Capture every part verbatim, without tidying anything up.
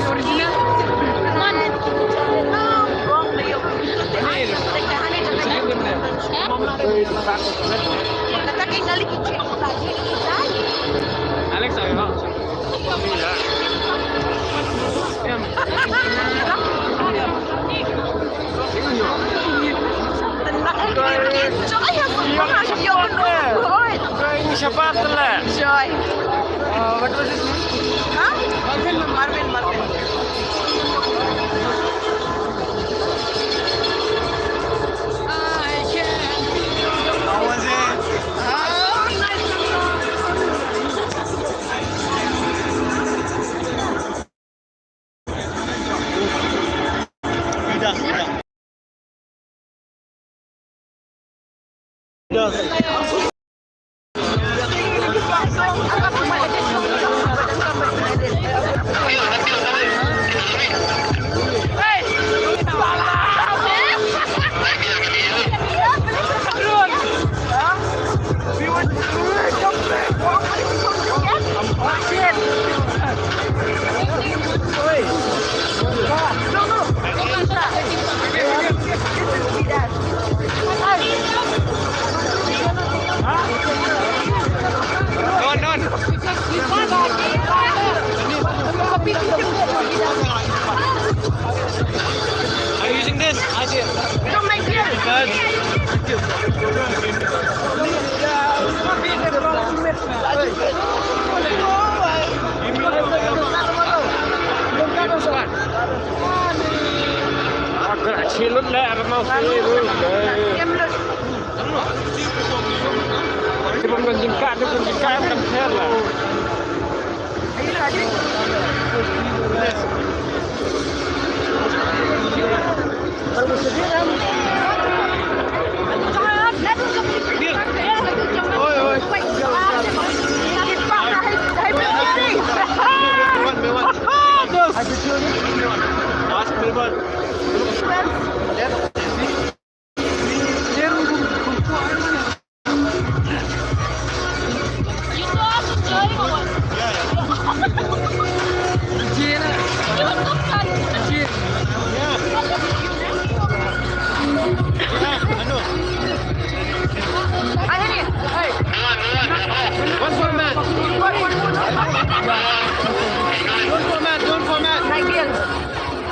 Original. Come on. Alex, ayo. Joy, Joy, Joy. Joy, ni siapa tu lah? Joy. Uh, what was his name? Huh? Marvin, Marvin, Marvin. How was it? Oh, nice. Are you using this? I see. Don't make it. Good.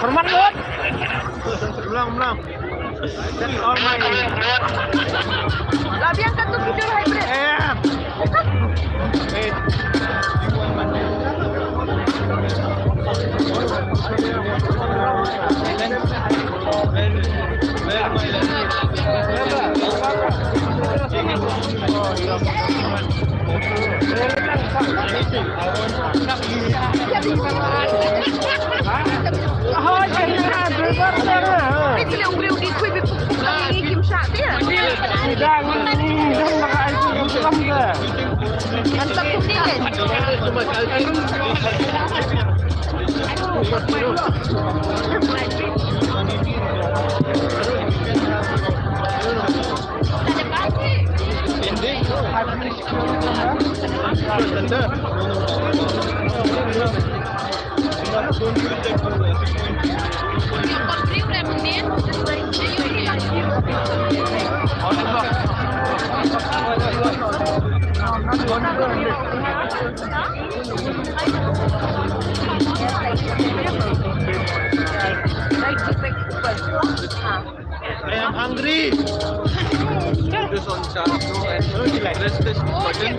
Hormat, Lord. Ulang, ulang. That's all my. Labi angkat tu tidur hybrid. Eh. Eh. I am hungry. This on charge, no, and press this button.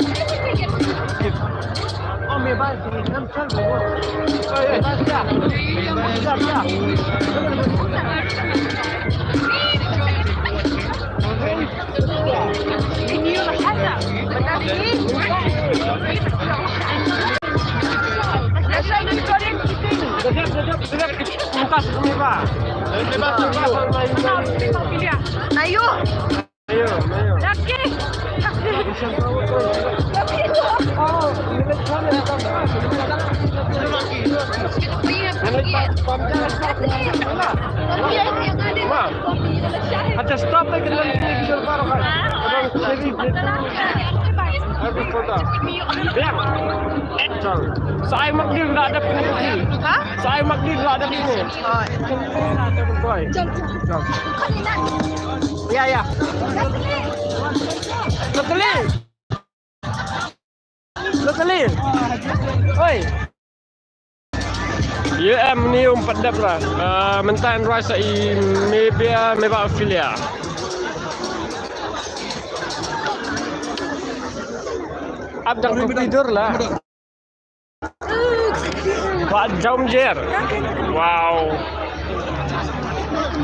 Oh, मैं बात कर रहा हूँ, हम चल रहे हैं। Ayo. Ayo, ayo. Lagi. Acha stop, Sa ai mak din la dep ni. Ha? Sa ai mak din la dep ni. Oi. Oi. Ya, ya. Natalie. Natalie. Oi. Ye em ni um pat dep la. Ah, mynta yn rwai sa i me bia me ba filia. Ap dang computer la. Ba jam jer. Wow.